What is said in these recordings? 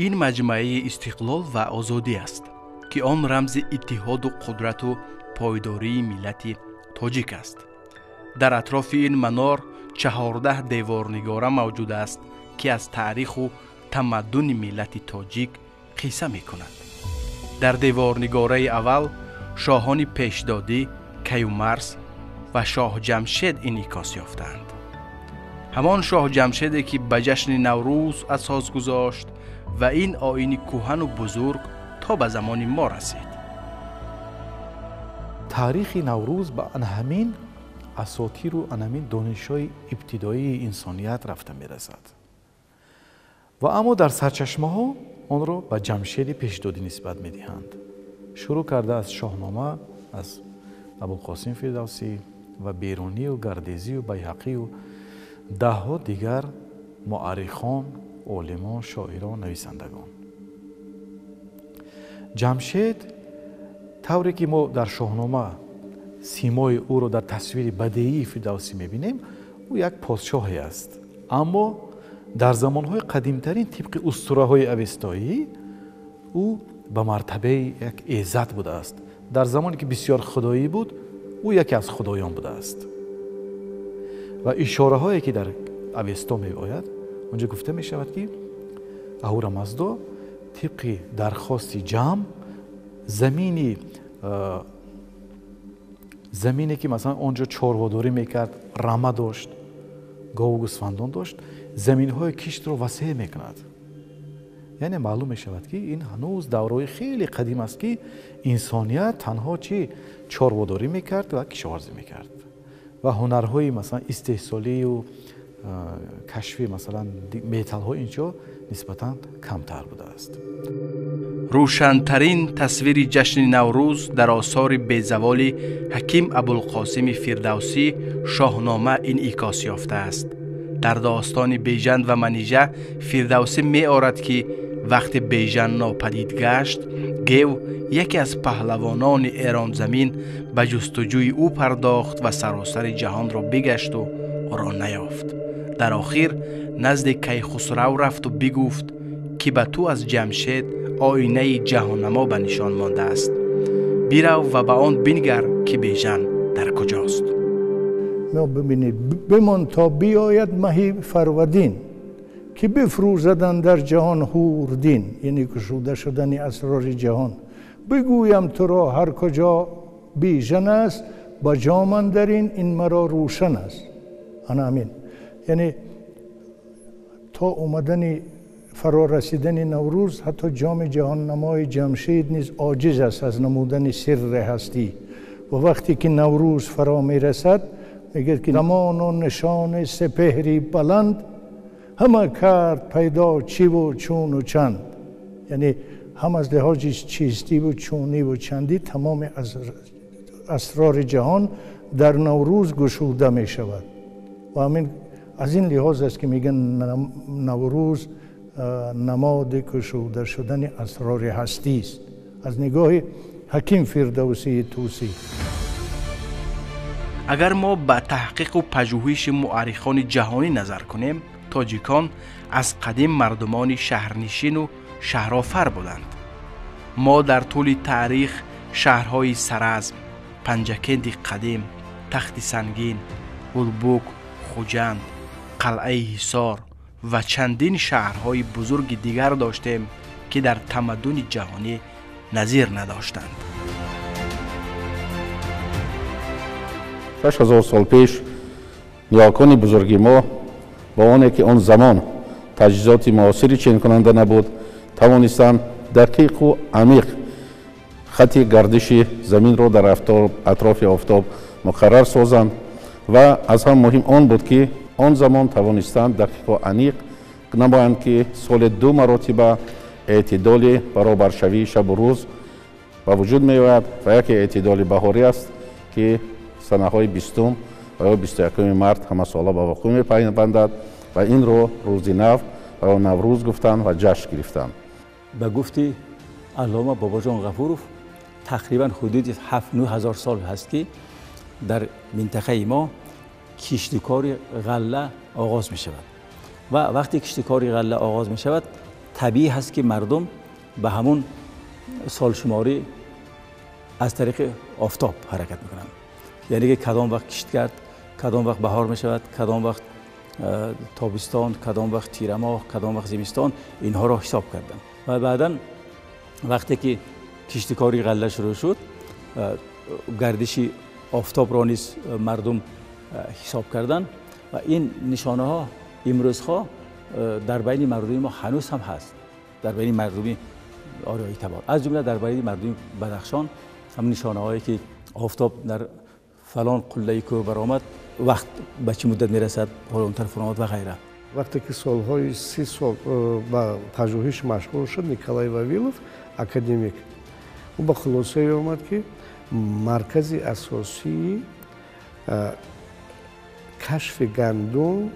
Ин маҷмӯаи истиқлол ва озодӣ аст, ки он рамзи иттиҳоду қудрату пойдории миллати тоҷик аст. Дар атрофи ин манор 14 деворнигора мавҷуд аст, ки аз таъриху тамаддуни миллати тоҷик қисса мекунад. Дар деворнигораи аввал шоҳони пешдодӣ Каюмарс ва шоҳ Ҷамшед инъикос ёфтаанд. Ҳамон шоҳ Ҷамшеде, ки ба ҷашни Наврӯз асос гузошт ва ин оини кӯҳану бузург то ба замони мо расид. Таърихи Наврӯз ба ҳамин асотиру ҳамин донишҳои ибтидоии инсоният рафта мерасад. Ва аммо дар сарчашмаҳо онро ба Ҷамшеди пешдодӣ нисбат медиҳанд. Шурӯъ карда аз Шоҳнома, аз Абулқосим Фирдавсӣ ва Берунию Гардезию Байҳақию даҳҳо дигар муаррихон, олимон, шоирон, нависандагон. Ҷамшед тавре ки мо дар Шоҳнома симои ӯро дар тасвири бадеии Фирдавсӣ мебинем, ӯ як подшоҳе аст. Аммо дар замонҳои қадимтарин тибқи устураҳои авестоӣ ӯ ба мартабаи як эзат будааст. Дар замоне ки бисёр худоӣ буд, ӯ яке аз худоён будааст. Ва ишораҳое ки дар Авесто меояд, онҷо гуфта мешавад, ки Аҳура Маздо тибқи дархости ҷамъ замине ки масалан онҷо чорводорӣ мекард, рама дошт, гову гӯсфандон дошт, заминҳои киштро васеъ мекунад. Яъне маълум мешавад, ки ин ҳанӯз давраҳои хеле қадим аст, ки инсоният танҳо чӣ чорводорӣ мекард ва кишоварзӣ мекард ва ҳунарҳои масалан истеҳсолию кашфи масалан металлҳо инҷо нисбатан камтар будааст. Рӯшантарин тасвири ҷашни Наврӯз дар осори безаволи ҳаким Абулқосими Фирдавсӣ Шоҳнома инъикос ёфтааст. Дар достони Бежан ва Манижа Фирдавсӣ меорад, ки вақте Бежан нопадид гашт, Гев, яке аз паҳлавонони Эронзамин, ба ҷустуҷӯи ӯ пардохт ва саросари ҷаҳонро бигашту ӯро наёфт. Дар охир назди Кайхусрав рафту бигуфт, ки ба ту аз Ҷамшед оинаи ҷаҳоннамо ба нишон мондааст. Бирав ва ба он бингар, ки Бежан дар куҷост. Бибинед, бимон то биёяд маҳи Фарвардин, ки бифрӯзад дар ҷаҳон ҳурдин, яъне кушода шудани асрори ҷаҳон. Бигӯям туро ҳар куҷо Бежан аст, ба ҷом андарин ин маро рӯшан аст. Ана ҳамин, яъне то омадани фарорасидани Наврӯз ҳатто ҷоми ҷаҳоннамои Ҷамшед низ оҷиз аст аз намудани сирри ҳастӣ. Ва вақте ки Наврӯз фаро мерасад, мегӯяд, ки замону нишони сепеҳри баланд ҳама кард пайдо чиву чуну чанд. Яъне ҳам аз лиҳози чистиву чуниву чандӣ тамоми асрори ҷаҳон дар Наврӯз гушуда мешавад. Ва ҳамин аз ин лиҳоз аст, ки мегӯянд Наврӯз намоди кушода шудани асрори ҳастист аз нигоҳи ҳаким Фирдавсии Тӯсӣ. Агар мо ба таҳқиқу пажӯҳиши муаррихони ҷаҳонӣ назар кунем, тоҷикон аз қадим мардумони шаҳрнишину шаҳрофар буданд. Мо дар тӯли таърих шаҳрҳои Саразм, Панҷакенди қадим, Тахти Сангин, Ҳулбук, Хуҷанд, Қалъаи Ҳисор ва чандин шаҳрҳои бузурги дигар доштем, ки дар тамаддуни ҷаҳонӣ назир надоштанд. 6000 сол пеш ниёкони бузурги мо бо оне ки он замон таҷҳизоти муосири ченкунанда набуд, тавонистанд дақиқу амиқ хати гардиши заминро дар атрофи офтоб муқаррар созанд ва аз ҳам муҳим он буд, ки он замон тавонистанд дақиқу аниқ намоянд, ки соли ду маротиба эътидоли баробаршавии шабу рӯз ба вуҷуд меояд ва яке эътидоли баҳорӣ аст, ки санаҳои 20-ум ва ё 21-уми март ҳамасола ба вуқӯъ мепайвандад ва инро рӯзи нав ва ё Наврӯз гуфтанд ва ҷашн гирифтанд. Ба гуфти аллома Бобоҷон Ғафуров, тақрибан ҳудуди 7-9 ҳазор сол ҳаст, ки дар минтақаи мо киштикори ғалла оғоз мешавад ва вақте киштикори ғалла оғоз мешавад, Табиӣ ҳаст, ки мардум ба ҳамун солшуморӣ аз тариқи офтоб ҳаракат мекунанд. Яъне ки кадом вақт кишт кард, кадом вақт баҳор мешавад, кадом вақт тобистон, кадом вақт тирамоҳ, кадом вақт зимистон, инҳоро ҳисоб карданд. Ва баъдан вақте ки киштикори ғалла шурӯъ шуд, гардиши офтобро низ мардум ҳисоб карданд ва ин нишонаҳо имрӯзҳо дар байни мардуми мо ҳанӯз ҳам ҳаст, дар байни мардуми ориёи табор, аз ҷумла дар байни мардуми Бадахшон ҳам нишонаҳое ки офтоб дар фалон қуллаи кӯҳ баромад, вақт ба чӣ муддат мерасад, поёнтар фуромад ва ғайра. Вақте ки солҳои 30 сол ба пажӯҳиш машғул шуд Николай Вавилов, академик, ӯ ба хулосае омад, ки маркази асосии кашфи гандум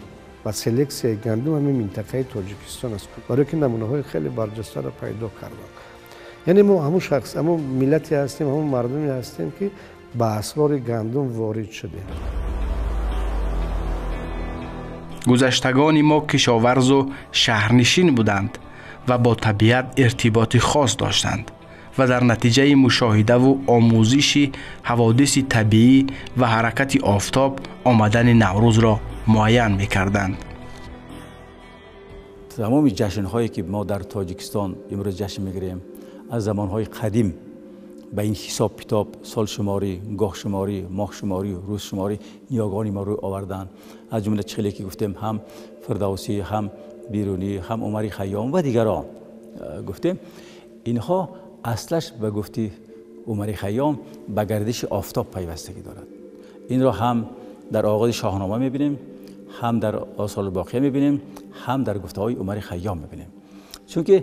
ва селексияи гандум ҳамин минтақаи Тоҷикистон аст, барое ки намунаҳои хеле барҷастаро пайдо карданд. Яъне мо ҳамун шахс, ҳамун миллате ҳастем, ҳамун мардуме ҳастем, ки ба асрори гандум ворид шудем. Гузаштагони мо кишоварзу шаҳрнишин буданд ва бо табиат иртиботи хос доштанд ва дар натиҷаи мушоҳидаву омӯзиши ҳаводиси табиӣ ва ҳаракати офтоб омадани Наврӯзро муайян мекарданд. Тамоми ҷашнҳое ки мо дар Тоҷикистон имрӯз ҷашн мегирем, аз замонҳои қадим ба ин ҳисоб китоб, солшуморӣ, гоҳшуморӣ, моҳшуморӣ, рӯзшуморӣ ниёгони мо рӯй оварданд. Аз ҷумла чиле ки гуфтем, ҳам Фирдавсӣ, ҳам Берунӣ, ҳам Умари Хайём ва дигарон гуфтем, инҳо аслаш ба гуфти Умари Хайём ба гардиши офтоб пайвастагӣ дорад. Инро ҳам дар оғози Шоҳнома мебинем, ҳам дар Осори Боқия мебинем, ҳам дар гуфтаҳои Умари Хайём мебинем. Чунки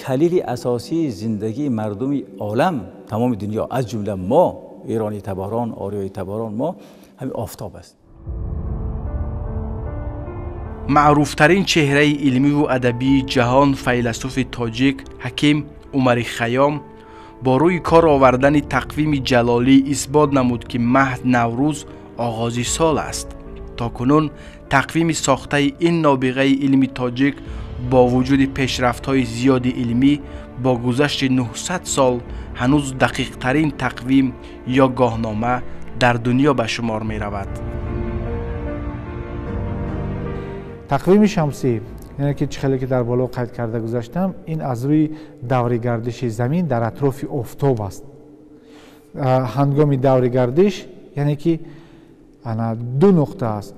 калиди асосии зиндагии мардуми олам, тамоми дунё, аз ҷумла мо эронӣ таборон, ориёи таборон, мо ҳамин офтоб аст. Маъруфтарин чеҳраи илмиву адабии ҷаҳон, файласуфи тоҷик ҳаким Умари Хайём бо рӯи кор овардани тақвими ҷалолӣ исбот намуд, ки маҳз Наврӯз оғози сол аст. То кунун тақвими сохтаи ин нобиғаи илми тоҷик бо вуҷуди пешрафтҳои зиёди илмӣ бо гузашти 900 сол ҳанӯз дақиқтарин тақвим ё гоҳнома дар дунё ба шумор меравад. Тақвими шамсӣ, яъне ки чӣ хеле ки дар боло қайд карда гузаштам, ин аз рӯи даври гардиши замин дар атрофи офтоб аст. Ҳангоми даври гардиш, яъне ки ду нуқта аст,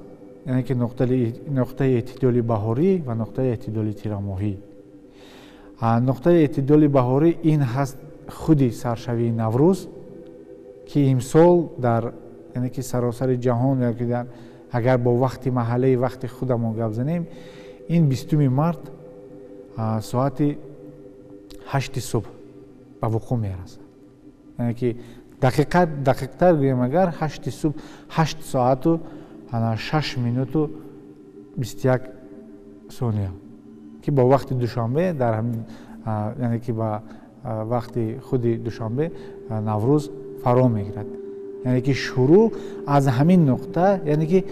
яъне ки нуқтаи эътидоли баҳорӣ ва нуқтаи эътидоли тирамоҳӣ. Нуқтаи эътидоли баҳорӣ ин ҳаст худи саршавии Наврӯз, ки имсол дар, яъне ки саросари ҷаҳон, агар бо вақти маҳаллаи вақти худамон гап занем, ин 20 март соати 8 субҳ ба вуқӯъ мерасад. Яъне ки дақиқтар гӯем агар 8 субҳ, 8 соату 6 минуту 21 сония, ки бо вақти Душанбе дар, яъне ки ба вақти худи Душанбе Наврӯз фаро мегирад. Яъне ки шурӯъ аз ҳамин нуқта, яъне ки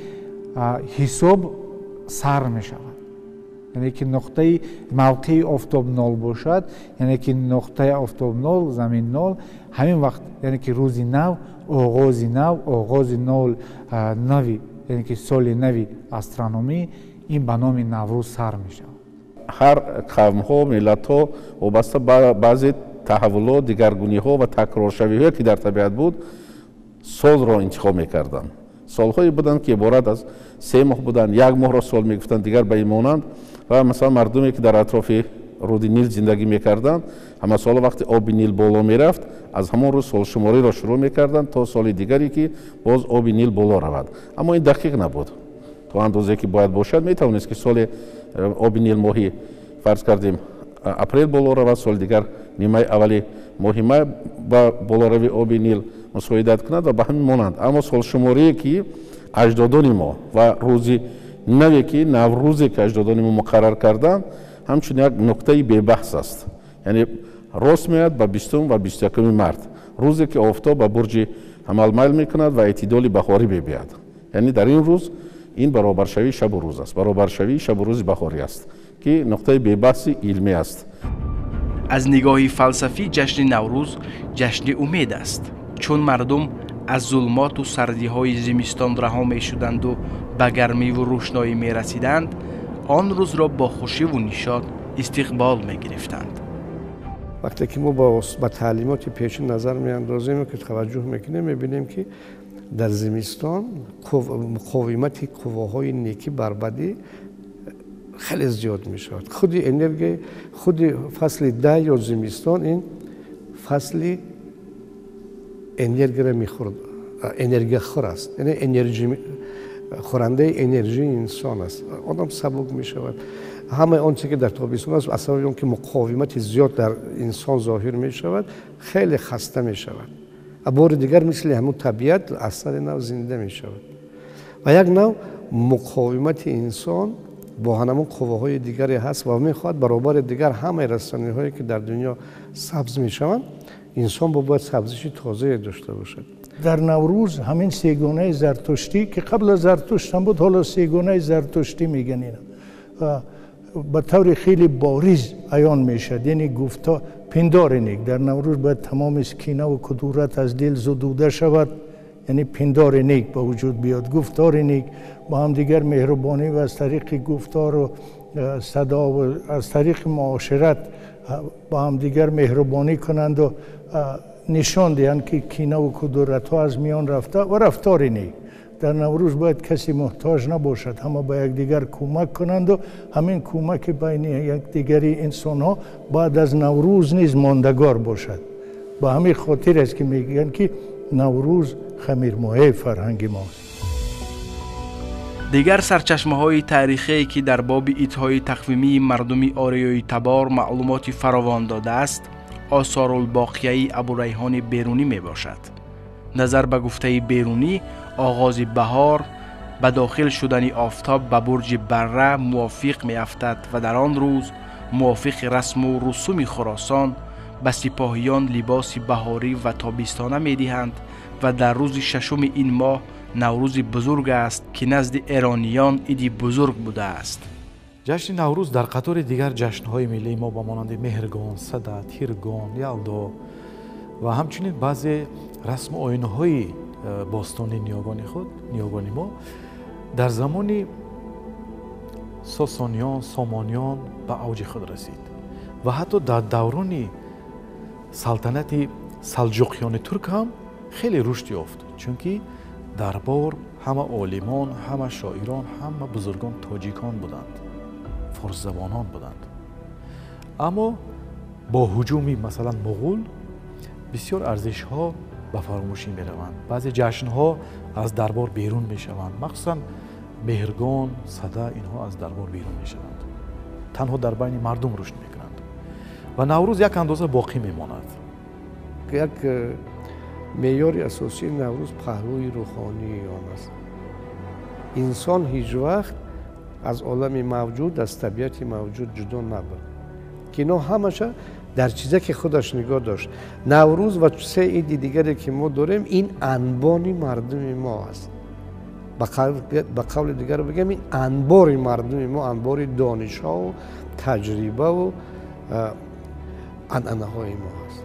ҳисоб сар мешавад. Яъне ки нуқтаи мавқеи офтоб нол бошад, яъне ки нуқтаи офтоб нол, замин нол, ҳамин вақт, яъне ки рӯзи нав, оғози нав, оғози нол нави, яъне ки соли нави астрономӣ ин ба номи Наврӯз сар мешавад. Ҳар қавмҳо, миллатҳо вобаста ба баъзе таҳаввулот, дигаргуниҳо ва такроршавиҳое ки дар табиат буд, солро интихоб мекарданд. Солҳое буданд, ки иборат аз 3 моҳ буданд, як моҳро сол мегуфтанд, дигар ба ин монанд. Ва масалан мардуме ки дар атрофи руди Нил зиндагӣ мекарданд, ҳамасола вақти оби Нил боло мерафт, аз ҳамон рӯз солшумориро шурӯъ мекарданд то соли дигаре ки боз оби Нил боло равад. Аммо ин дақиқ набуд. То андозе ки бояд бошад, метавонист ки соли оби Нил моҳи, фарз кардем, апрел боло равад, соли дигар нимаи аввали моҳи май ба болоравии оби Нил мусоидат кунад ва ба ҳамин монанд. Аммо солшуморие ки аҷдодони мо ва рӯзи наве ки Наврӯзе ки аҷдодони мо муқаррар карданд, ҳамчун як нуқтаи бебаҳс аст. Яъне рост меояд ба 20 ва 21 март, рӯзе ки офтоб ба бурҷи ҳамал майл мекунад ва эътидоли баҳорӣ мебиёяд. Яъне дар ин рӯз ин баробаршавии шабу рӯз аст, баробаршавии шабу рӯзи баҳорӣ аст, ки нуқтаи бебаҳси илмӣ аст. Аз нигоҳи фалсафӣ ҷашни Наврӯз ҷашни умед аст, чун мардум аз зулмоту сардиҳои зимистон раҳо мешуданду ба гармиву рӯшноӣ мерасиданд, он рӯзро бо хушиву нишот истиқбол мегирифтанд. Вақте ки мо ба таълимоти пешин назар меандозем ки таваҷҷӯҳ мекунем, мебинем ки дар зимистон муқовимати қувваҳои некӣ бар бадӣ хеле зиёд мешавад. Худи энергия, худи фасли дай ё зимистон ин фасли энергияро мехӯрд, энергияхӯр аст, яъне хӯрандаи энергияи инсон аст. Одам сабук мешавад. Ҳамаи он чизе ки дар тобистон аст, аз сабаби он ки муқовимати зиёд дар инсон зоҳир мешавад, хеле хаста мешавад. Ва бори дигар мисли ҳамун табиат аз сари нав зинда мешавад. Ва як нав муқовимати инсон бо ҳамон қувваҳои дигаре ҳаст ва мехоҳад баробари дигар ҳамаи растаниҳое ки дар дунё сабз мешаванд, инсон бояд сабзиши тозае дошта бошад. Дар Наврӯз ҳамин сегонаи зартуштӣ ки қабл аз Зартушт ҳам буд, ҳоло сегонаи зартуштӣ мегӯянд, ина ба таври хеле бориз аён мешавад. Яъне гуфта пиндори нек дар Наврӯз бояд тамоми кинаву кудурат аз дил зудуда шавад, яъне пиндори нек ба вуҷуд биёд, гуфтори нек, бо ҳамдигар меҳрубонӣ ва аз тариқи гуфтору садо ва аз тариқи муошират бо ҳамдигар меҳрубонӣ кунанду нишон диҳанд ки кинаву кудуратҳо аз миён рафта ва рафтори нек. Дар Наврӯз бояд касе муҳтоҷ набошад, ҳама ба якдигар кӯмак кунанду ҳамин кӯмаки байни якдигари инсонҳо баъд аз Наврӯз низ мондагор бошад. Ба ҳамин хотир аст ки мегӯянд ки Наврӯз хамирмоҳаи фарҳанги мост. Дигар сарчашмаҳои таърихие ки дар боби идҳои тақвимии мардуми ориёи табор маълумоти фаровон додааст, Осорулбоқияи Абурайҳони Берунӣ мебошад. Назар ба гуфтаи Берунӣ, оғози баҳор ба дохил шудани офтоб ба бурҷи Барра мувофиқ меафтад ва дар он рӯз мувофиқи расму русуми Хуросон ба сипоҳиён либоси баҳорӣ ва тобистона медиҳанд ва дар рӯзи шашуми ин моҳ Наврӯзи бузург аст ки назди эрониён иди бузург будааст. Ҷашни Наврӯз дар қатори дигар ҷашнҳои миллии мо ба монанди Меҳргон, Сада, Тиргон, Ялдо ва ҳамчунин баъзе расму оинҳои бостонии ниёгони худ, ниёгони мо дар замони Сосониён, Сомониён ба авҷи худ расид ва ҳатто дар даврони салтанати салҷуқиёни турк ҳам хеле рушд ёфт, чунки дарбор ҳама олимон, ҳама шоирон, ҳама бузургон тоҷикон буданд, форсзабонон буданд. Аммо бо ҳуҷуми масалан муғул бисёр арзишҳо ба фаромӯшӣ мераванд. Баъзе ҷашнҳо аз дарбор берун мешаванд, махсусан Меҳргон, Сада, инҳо аз дарбор берун мешаванд, танҳо дар байни мардум рушд мекунанд ва Наврӯз як андоза боқӣ мемонад. Як меъёри асосии Наврӯз паҳлӯи рӯҳонии он аст. Инсон ҳеҷ вақт аз олами мавҷуд, аз табиати мавҷуд ҷудо набуд, ки ино ҳамаша дар чизе ки худаш нигоҳ дошт. Наврӯз ва се иди дигаре ки мо дорем, ин анбони мардуми мо аст. Ба қавли дигар бигем, ин анбори мардуми мо, анбори донишҳову таҷрибаву анъанаҳои мо аст.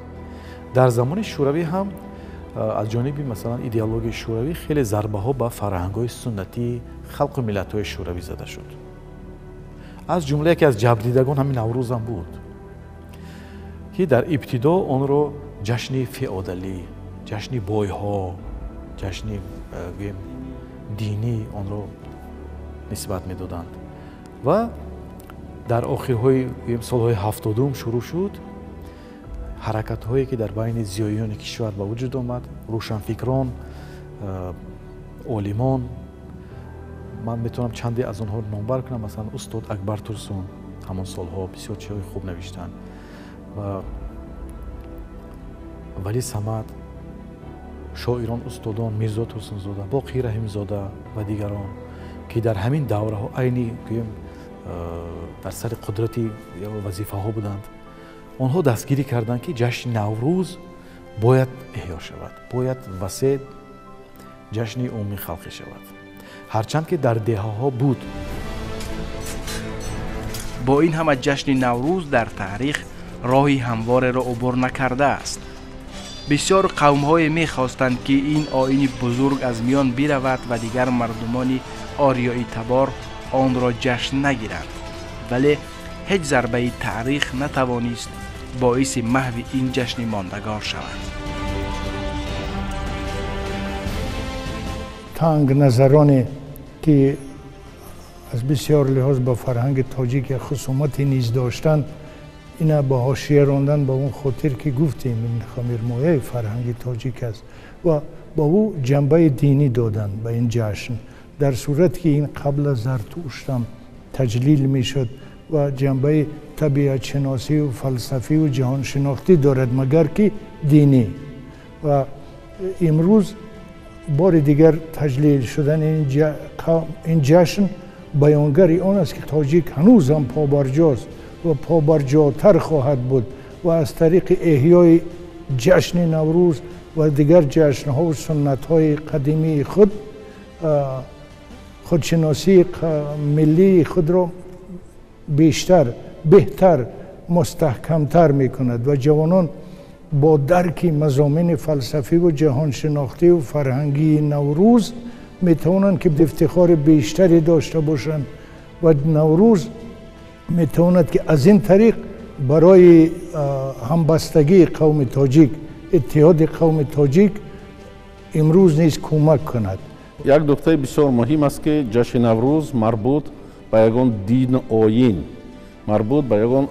Дар замони шӯравӣ ҳам аз ҷониби масалан идеологияи шӯравӣ хеле зарбаҳо ба фарҳангҳои суннатии халқу миллатҳои шӯравӣ зада шуд. Аз ҷумла яке аз ҷабрдидагон ҳамин Наврӯзам буд, ки дар ибтидо онро ҷашни феодалӣ, ҷашни бойҳо, ҷашни гӯем динӣ онро нисбат медоданд ва дар охирҳои гӯем солҳои 70-ум шурӯъ шуд ҳаракатҳое ки дар байни зиёиёни кишвар ба вуҷуд омад, рӯшанфикрон, олимон. Ман метавонам чанде аз онҳо номбар кунам. Масалан, устод Акбар Турсун ҳамон солҳо бисёр чизҳои хуб навиштанд ва Вали Самад, шоирон, устодон Мирзо Турсунзода, Боқӣ Раҳимзода ва дигарон, ки дар ҳамин давраҳо айни гӯем дар сари қудрати вазифаҳо буданд, онҳо дастгирӣ карданд, ки ҷашни Наврӯз бояд эҳё шавад, бояд васеъ ҷашни умумии халқӣ шавад, ҳарчанд ки дар деҳаҳо буд. Бо ин ҳама ҷашни Наврӯз дар таърих роҳи ҳамвореро убур накардааст. Бисёр қавмҳое мехостанд, ки ин оини бузург аз миён биравад ва дигар мардумони ориёитабор онро ҷашн нагиранд, вале ҳеҷ зарбаи таърих натавонист боиси маҳви ин ҷашни мондагор шавад. Тангназароне ки аз бисёр лиҳоз ба фарҳанги тоҷик як хусумате низ доштанд, ина ба ҳошия рондан ба он хотир ки гуфтем ин хамирмояи фарҳанги тоҷик аст ва ба ӯ ҷанбаи динӣ доданд ба ин ҷашн, дар сурате ки ин қабл аз Зартуштам таҷлил мешуд ва ҷанбаи табиатшиносию фалсафию ҷаҳоншинохтӣ дорад, магар ки динӣ. Ва имрӯз бори дигар таҷлил шудани ин ҷашн баёнгари он аст, ки тоҷик ҳанӯзам побарҷост ва побарҷотар хоҳад буд ва аз тариқи эҳёи ҷашни Наврӯз ва дигар ҷашнҳову суннатҳои қадимии худ худшиносии миллии худро бештар, беҳтар, мустаҳкамтар мекунад ва ҷавонон бо дарки мазомини фалсафиву ҷаҳоншинохтиву фарҳангии Наврӯз метавонанд ки ифтихори бештаре дошта бошанд ва Наврӯз метавонад ки аз ин тариқ барои ҳамбастагии қавми тоҷик, иттиҳоди қавми тоҷик имрӯз низ кӯмак кунад. Як нуктаи бисёр муҳим аст, ки ҷашни Наврӯз марбут ба ягон дину оин, марбут ба ягон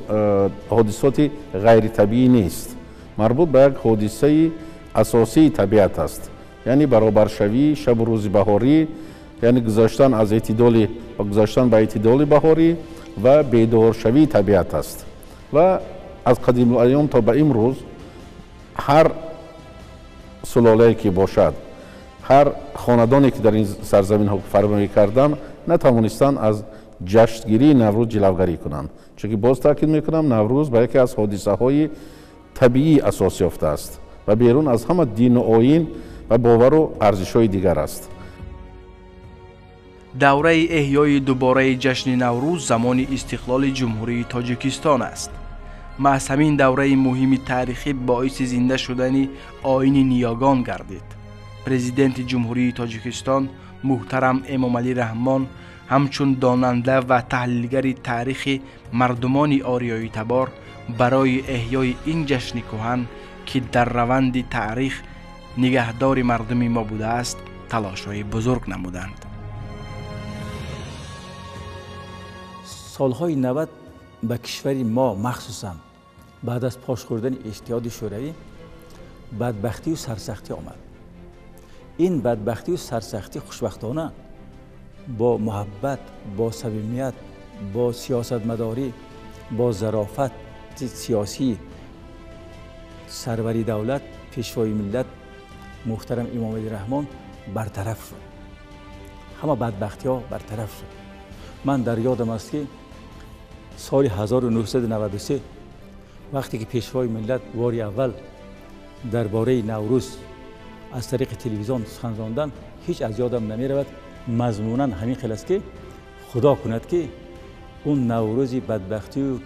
ҳодисоти ғайритабиӣ нест, марбут ба як ҳодисаи асосии табиат аст, яъне баробаршавии шабу рӯзи баҳорӣ, яъне гузаштан аз эътидоли ва гузаштан ба эътидоли баҳорӣ ва бедоршавии табиат аст. Ва аз қадимулайём то ба имрӯз ҳар сулолае ки бошад, ҳар хонадоне ки дар ин сарзамин ҳукмфармоӣ карданд, натавонистанд аз ҷашнгирии Наврӯз ҷилавгарӣ кунанд. Чунки боз таъкид мекунам, Наврӯз ба яке аз ҳодисаҳои табиӣ асос ёфтааст ва берун аз ҳама дину оин ва бовару арзишҳои дигар аст. Давраи эҳёи дубораи ҷашни Наврӯз замони истиқлоли Ҷумҳурии Тоҷикистон аст. Маҳз ҳамин давраи муҳими таърихӣ боиси зинда шудани оини ниёгон гардид. Президенти Ҷумҳурии Тоҷикистон муҳтарам Эмомалӣ Раҳмон ҳамчун донанда ва таҳлилгари таърихи мардумони ориёитабор барои эҳёи ин ҷашни кӯҳан, ки дар раванди таърих нигаҳдори мардуми мо будааст, талошҳои бузург намуданд. Солҳои 90 ба кишвари мо, махсусан баъд аз пош хӯрдани Иттиҳоди Шӯравӣ, бадбахтию сарсахтӣ омад. Ин бадбахтию сарсахтӣ хушбахтона бо муҳаббат, бо самимият, бо сиёсатмадорӣ, бо зарофати сиёсӣ сарвари давлат, пешвои миллат муҳтарам Эмомалӣ Раҳмон бартараф шуд. Ҳама бадбахтиҳо бартараф шуд. Ман дар ёдам аст, ки соли 1993 вақте ки пешвои миллат бори аввал дар бораи Наврӯз аз тариқи телевизион сухан ронданд, ҳеҷ аз ёдам намеравад. Мазмунан ҳамин хел аст, ки худо кунад, ки он Наврӯзи бадбахтию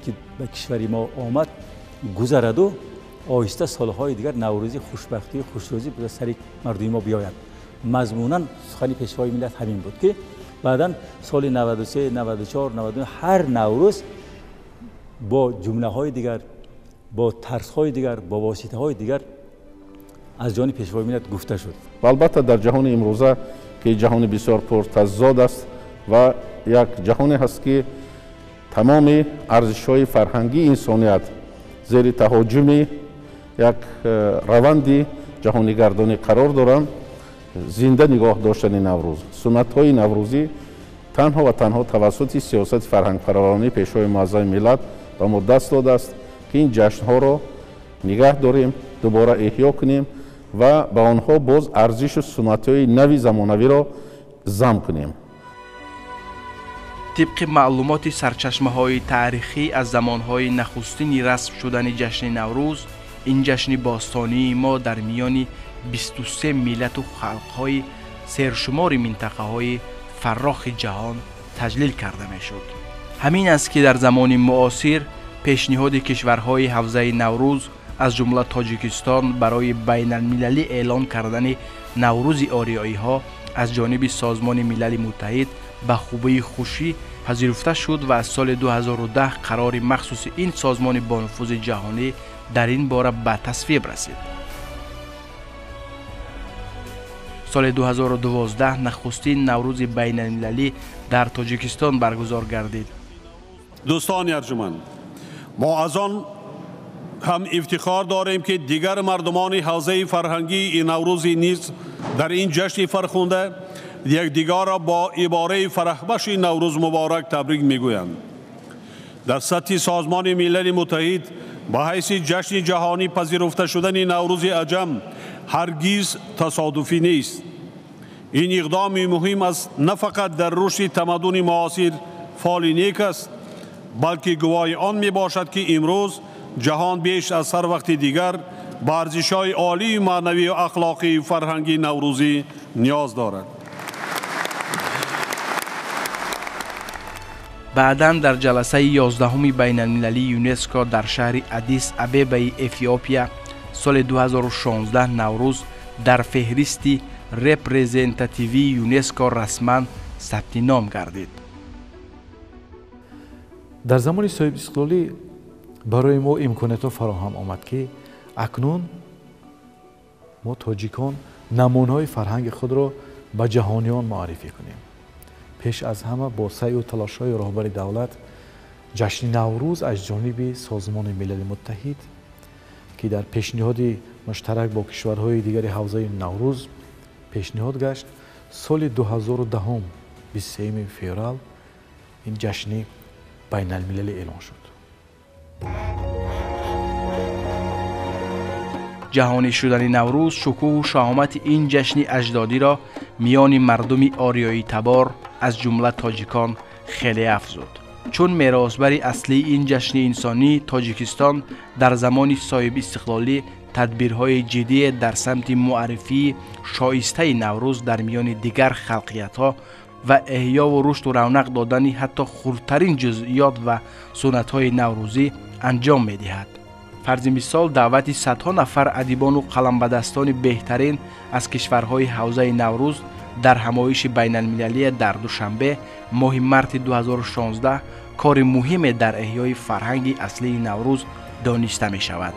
ки ба кишвари мо омад гузараду оҳиста солҳои дигар Наврӯзи хушбахтию хушрӯзӣ ба сари мардуми мо биёяд. Мазмунан сухани пешвои миллат ҳамин буд, ки баъдан соли 93, 94, 99 ҳар Наврӯз бо ҷумлаҳои дигар, бо тарзҳои дигар, бо воситаҳои дигар аз ҷониби пешвои миллат гуфта шуд. Ва албатта дар ҷаҳони имрӯза, ки ҷаҳони бисёр пуртазод аст ва як ҷаҳоне ҳаст, ки тамоми арзишҳои фарҳангии инсоният зери таҳоҷуми як раванди ҷаҳонигардонӣ қарор доранд, зинда нигоҳ доштани Наврӯз, суннатҳои наврӯзӣ танҳо ва танҳо тавассути сиёсати фарҳангпарваронии пешвои муаззами миллат ба мо даст додааст, ки ин ҷашнҳоро нигаҳ дорем, дубора эҳё кунем ва ба онҳо боз арзишу суннатҳои нави замонавиро зам кунем. Тибқи маълумоти сарчашмаҳои таърихӣ, аз замонҳои нахустини расм шудани ҷашни Наврӯз, ин ҷашни бостонии мо дар миёни 23 миллату халқҳои сершумори минтақаҳои фаррохи ҷаҳон таҷлил карда мешуд. Ҳамин аст, ки дар замони муосир Пешниҳоди кишварҳои ҳавзаи Наврӯз аз ҷумла Тоҷикистон барои байналмилалӣ эълон кардани Наврӯзи ориёиҳо аз ҷониби Созмони Милали Муттаҳид ба хубии хушӣ пазируфта шуд ва аз соли 2010 қарори махсуси ин созмони бонуфузи ҷаҳонӣ дар ин бора ба тасвиб расид. Соли 2012 нахустин Наврӯзи байналмилалӣ дар Тоҷикистон баргузор гардид. Дӯстони арҷуманд, мо аз он ҳам ифтихор дорем, ки дигар мардумони ҳавзаи фарҳангии Наврӯзӣ низ дар ин ҷашни фархунда якдигарро бо ибораи фараҳбахши Наврӯз муборак табрик мегӯянд. Дар сатҳи Созмони Милали Муттаҳид ба ҳайси ҷашни ҷаҳонӣ пазируфта шудани Наврӯзи аҷам ҳаргиз тасодуфӣ нест. Ин иқдоми муҳим аст на фақат дар рушди тамаддуни муосир фоли нек аст, балки гувоҳи он мебошад, ки имрӯз ҷаҳон беш аз ҳар вақти дигар ба арзишҳои олии маънавию ахлоқии фарҳангии наврӯзӣ ниёз дорад. Баъдан дар ҷаласаи 11-уми байналмилалии ЮНЕСКО дар шаҳри Аддис Абебаи Эфиопия соли 2016 Наврӯз дар феҳристи репрезентативии ЮНЕСКО расман сабти ном гардид. Дар замони соҳибистиқлолӣ барои мо имкониятҳо фароҳам омад, ки акнун мо тоҷикон намунаҳои фарҳанги худро ба ҷаҳониён муаррифӣ кунем. Пеш аз ҳама бо саъю талошҳои роҳбари давлат ҷашни Наврӯз аз ҷониби Созмони Милали Муттаҳид, ки дар пешниҳоди муштарак бо кишварҳои дигари ҳавзаи Наврӯз пешниҳод гашт, соли 2010 23 феврал ин ҷашни байналмилалӣ эълон шуд. Ҷаҳонӣ шудани Наврӯз шукӯҳу шаҳомати ин ҷашни аҷдодиро миёни мардуми ориёитабор аз ҷумла тоҷикон хеле афзуд. Чун меросбари аслии ин ҷашни инсонӣ, Тоҷикистон дар замони соҳибистиқлолӣ тадбирҳои ҷиддие дар самти муаррифии шоистаи Наврӯз дар миёни дигар халқиятҳо ва эҳёву рушду равнақ додани ҳатто хурдтарин ҷузъиёт ва суннатҳои наврӯзӣ анҷом медиҳад. Фарзи мисол, даъвати садҳо нафар адибону қаламбадастони беҳтарин аз кишварҳои ҳавзаи Наврӯз дар ҳамоиши байналмилалие дар Душанбе моҳи марти 2016 кори муҳиме дар эҳёи фарҳанги аслии Наврӯз дониста мешавад.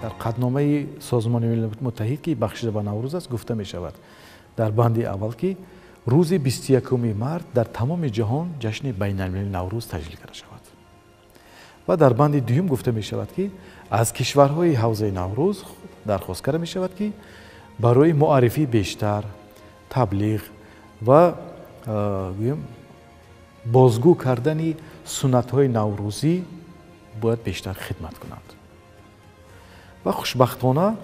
Дар қатъномаи Созмони Милали Муттаҳид, ки бахшида ба Наврӯз аст, гуфта мешавад дар банди аввал, ки рӯзи 21 март дар тамоми ҷаҳон ҷашни байналмилалии Наврӯз таҷлил карда шавад. Ва дар банди дуюм гуфта мешавад, ки аз кишварҳои ҳавзаи Наврӯз дархост карда мешавад, ки барои муаррифии бештар, таблиғ ва бозгӯ кардани суннатҳои наврӯзӣ бояд бештар хидмат кунанд. Ва хушбахтона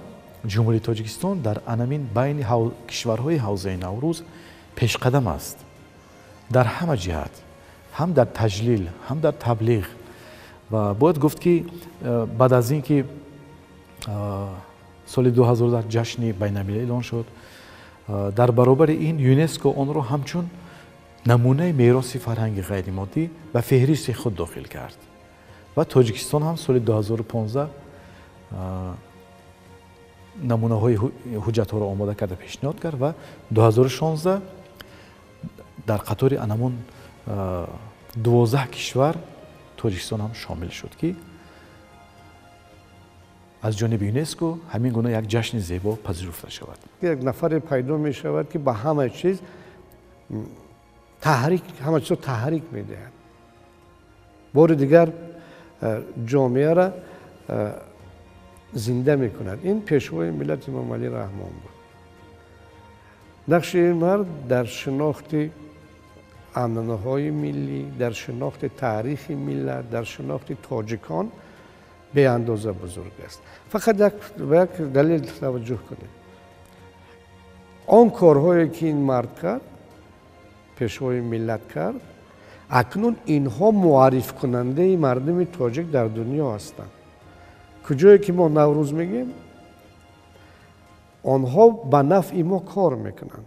Ҷумҳурии Тоҷикистон дар анамин байни кишварҳои ҳавзаи Наврӯз пешқадам аст дар ҳама ҷиҳат, ҳам дар таҷлил, ҳам дар таблиғ. Ва бояд гуфт, ки баъд аз ин ки соли 2010 ҷашни байналмилалӣ эълон шуд, дар баробари ин ЮНЕСКО онро ҳамчун намунаи мероси фарҳанги ғайримоддӣ ба феҳристи худ дохил кард. Ва Тоҷикистон ҳам соли 2015 намунаҳои ҳуҷҷатҳоро омода карда пешниҳод кард ва 2016 дар қатори анамун 12 кишвар Тоҷикистон ҳам шомил шуд, ки аз ҷониби ЮНЕСКО ҳамин гуна як ҷашни зебо пазируфта шавад. Як нафаре пайдо мешавад, ки ба ҳама чиз таҳрик, ҳама чизро таҳрик медиҳад. Бори дигар ҷомеаро зинда мекунад. Ин пешвои миллат Эмомалӣ Раҳмон буд. Нақши ин мард дар шинохти анъанаҳои миллӣ, дар шинохти таърихи миллат, дар шинохти тоҷикон беандоза бузург аст. Фақат ба як далел таваҷҷӯҳ кунед. Он корҳое ки ин мард кард, пешвои миллат кард, акнун инҳо муаррифкунандаи мардуми тоҷик дар дунё ҳастанд. Куҷое ки мо Наврӯз мегӯем, онҳо ба нафъи мо кор мекунанд.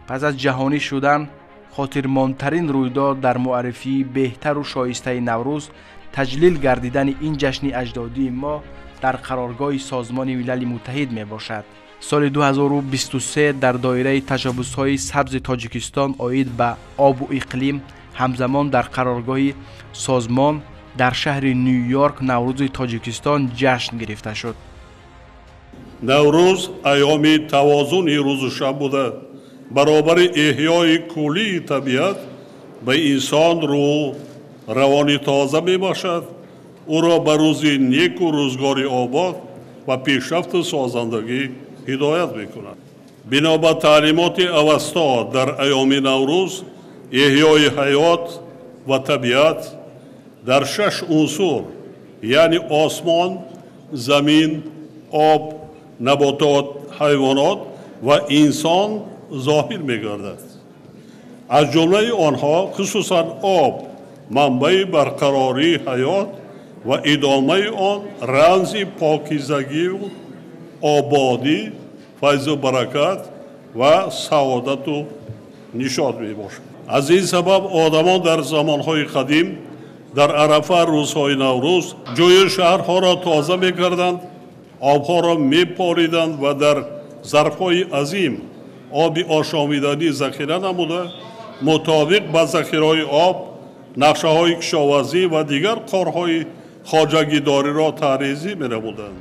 Пас аз ҷаҳонӣ шудан хотирмондтарин рӯйдод дар муаррифии беҳтару шоистаи Наврӯз таҷлил гардидани ин ҷашни аҷдодии мо дар қароргоҳи Созмони Милали Муттаҳид мебошад. Соли 2023 дар доираи ташаббусҳои сабзи Тоҷикистон оид ба обу иқлим ҳамзамон дар қароргоҳи созмон дар шаҳри Ню-Йорк Наврӯзи Тоҷикистон ҷашн гирифта шуд. Наврӯз айёми тавозуни рӯзу шаб буда, баробари эҳёи куллии табиат ба инсон рӯҳ равони тоза мебошад, ӯро ба рӯзи неку рӯзгори обод ва пешрафту созандагӣ ҳидоят мекунад. Бино ба таълимоти Авасто дар айёми Наврӯз эҳёи ҳаёт ва табиат дар 6 унсур, яъне осмон, замин, об, наботот, ҳайвонот ва инсон зоҳир мегардад. Аз ҷумлаи онҳо хусусан об манбаи барқарории ҳаёт ва идомаи он рамзи покизагию ободӣ, файзу баракат ва саодату нишот мебошад. Аз ин сабаб одамон дар замонҳои қадим дар Арафа рӯзҳои Наврӯз ҷӯю шаҳрҳоро тоза мекарданд, обҳоро мепориданд ва дар зарфҳои азим оби ошомиданӣ захира намуда, мутобиқ ба захираҳои об, нақшаҳои кишоварзӣ ва дигар корҳои хоҷагидориро таъризӣ менамуданд.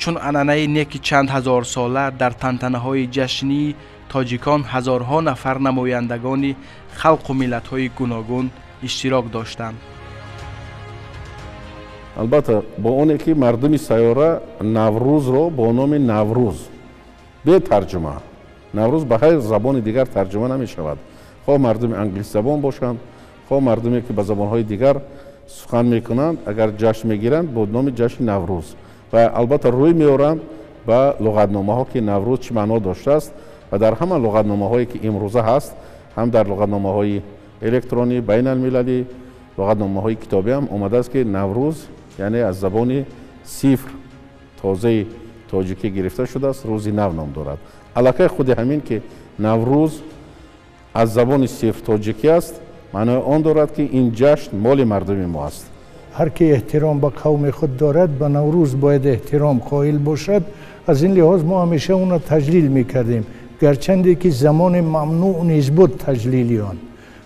Чун анъанаи неки чанд ҳазорсола дар тантанаҳои ҷашнии тоҷикон ҳазорҳо нафар намояндагони халқу миллатҳои гуногун иштирок доштанд. Албатта, бо оне ки мардуми сайёра Наврӯзро бо номи Наврӯз бетарҷума, Наврӯз ба ҳар забони дигар тарҷума намешавад, хоҳ мардуми англисзабон бошанд, хоҳ мардуме ки ба забонҳои дигар сухан мекунанд, агар ҷашн мегиранд бо номи ҷашни Наврӯз ва албатта рӯй меоранд ба луғатномаҳо ки Наврӯз чӣ маъно доштааст ва дар ҳама луғатномаҳое ки имрӯза ҳаст, ҳам дар луғатномаҳои электронӣ, байналмилалӣ, луғатномаҳои китобӣ ҳам омадааст ки Наврӯз яъне аз забони сифр тозаи тоҷикӣ гирифта шудааст, рӯзи нав ном дорад. Аллакай худи ҳамин ки Наврӯз аз забони сифр тоҷикӣ аст, маънои он дорад ки ин ҷашн моли мардуми мо аст. Ҳар ки эҳтиром ба қавми худ дорад, ба Наврӯз бояд эҳтиром қоил бошад. Аз ин лиҳоз мо ҳамеша онро таҷлил мекардем, гарчанде ки замони мамнӯъ низ буд таҷлили он.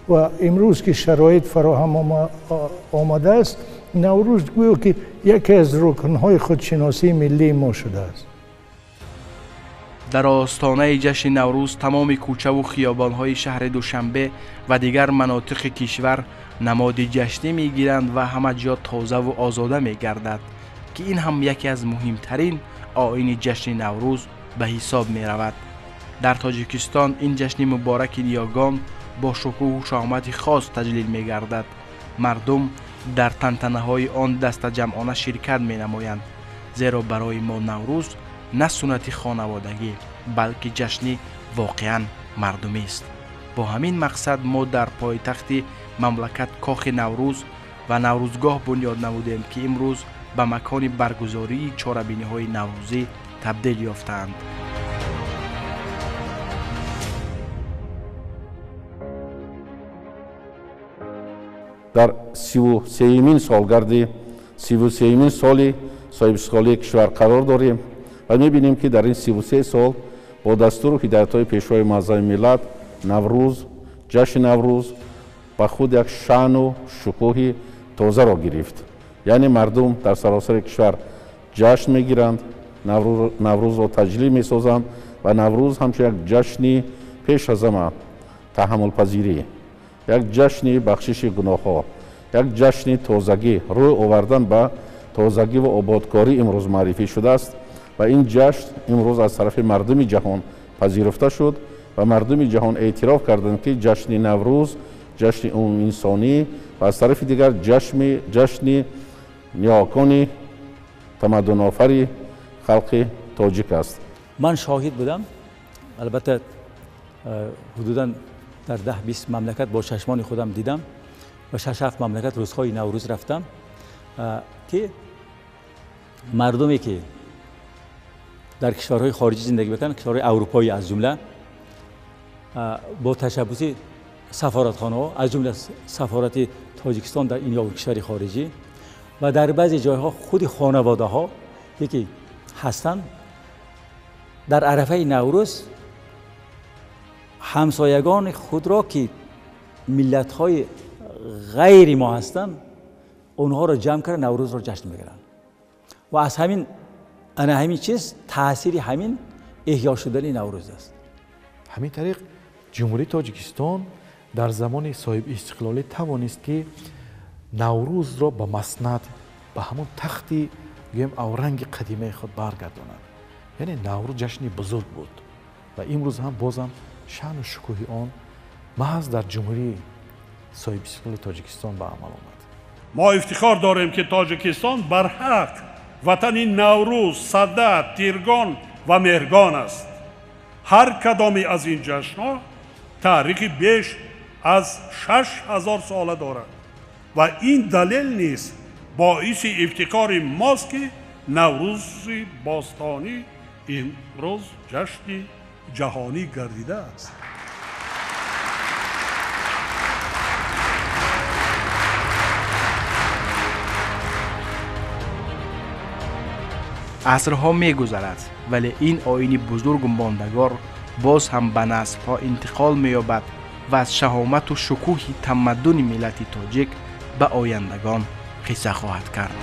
Ва имрӯз ки шароит фароҳам омадааст, Наврӯз гӯё ки яке аз рукнҳои худшиносии миллии мо шудааст. Дар остонаи ҷашни Наврӯз тамоми кӯчаву хиёбонҳои шаҳри Душанбе ва дигар манотиқи кишвар намоди ҷашнӣ мегиранд ва ҳама ҷо тозаву озода мегардад, ки ин ҳам яке аз муҳимтарин оини ҷашни Наврӯз ба ҳисоб меравад. Дар Тоҷикистон ин ҷашни мубораки ниёгон бо шукӯҳу шоҳмати хос таҷлил мегардад. Мардум дар тантанаҳои он дастаҷамъона ширкат менамоянд, зеро барои мо Наврӯз на суннати хонаводагӣ, балки ҷашни воқеан мардумист. Бо ҳамин мақсад мо дар пойтахти мамлакат кохи Наврӯз ва Наврӯзгоҳ бунёд намудем, ки имрӯз ба макони баргузории чорабиниҳои наврӯзӣ табдил ёфтаанд. Дар 33-имин солгарди 33-имин соли соҳибистиқлолии кишвар қарор дорем ва мебинем ки дар ин 33 сол бо дастуру ҳидоятҳои Пешвои муаззами миллат Наврӯз, ҷашни Наврӯз ба худ як шаъну шукӯҳи тозаро гирифт. Яъне мардум дар саросари кишвар ҷашн мегиранд, Наврӯзро таҷлил месозанд ва Наврӯз ҳамчун як ҷашни пеш аз ҳама таҳаммулпазирӣ, як ҷашни бахшиши гуноҳҳо, як ҷашни тозагӣ, рӯй овардан ба тозагӣ ва ободкорӣ имрӯз муаррифӣ шудааст ва ин ҷашн имрӯз аз тарафи мардуми ҷаҳон пазируфта шуд ва мардуми ҷаҳон эътироф карданд ки ҷашни Наврӯз ҷашни умумиинсонӣ ва аз тарафи дигар ҷашни ниёкони тамаддунофари халқи тоҷик аст. Ман шоҳид будам, албатта ҳудудан дар 10-20 мамлакат бо чашмони худам дидам ва 6-7 мамлакат рӯзҳои Наврӯз рафтам, ки мардуме ки дар кишварҳои хориҷӣ зиндагӣ мекунанд, кишварҳои аврупоӣ аз ҷумла, Бо ташаббуси сафоратхонаҳо, аз ҷумла сафорати Тоҷикистон дар ин ё кишвари хориҷӣ ва дар баъзе ҷойҳо худи хонаводаҳо ки ҳастанд, дар арафаи Наврӯз ҳамсоягони худро ки миллатҳои ғайри мо ҳастанд, онҳоро ҷамъ карда Наврӯзро ҷашн мегиранд ва аз ҳамин ана ҳамин чиз таъсири ҳамин эҳё шудани Наврӯз аст. Ҳамин тариқ Ҷумҳурии Тоҷикистон дар замони соҳибистиқлолӣ тавонист ки Наврӯзро ба маснад, ба ҳамон тахти гӯем авранги қадимаи худ баргардонад. Яъне Наврӯз ҷашни бузург буд ва имрӯз ҳам бозам шаъну шукӯҳи он маҳз дар Ҷумҳурии соҳибистиқлоли Тоҷикистон ба амал омад. Мо ифтихор дорем ки Тоҷикистон барҳақ ватани Наврӯз, Сада, Тиргон ва Меҳргон аст. Ҳар кадоме аз ин ҷашнҳо таърихи беш аз 6000 сола дорад ва ин далел низ боиси ифтихори мост ки Наврӯзи бостонӣ имрӯз ҷашни ҷаҳонӣ гардидааст. Асрҳо мегузарад, вале ин оини бузургу мондагор боз ҳам ба наслҳо интиқол меёбад ва аз шаҳомату шукӯҳи тамаддуни миллати тоҷик ба ояндагон қисса хоҳад кард.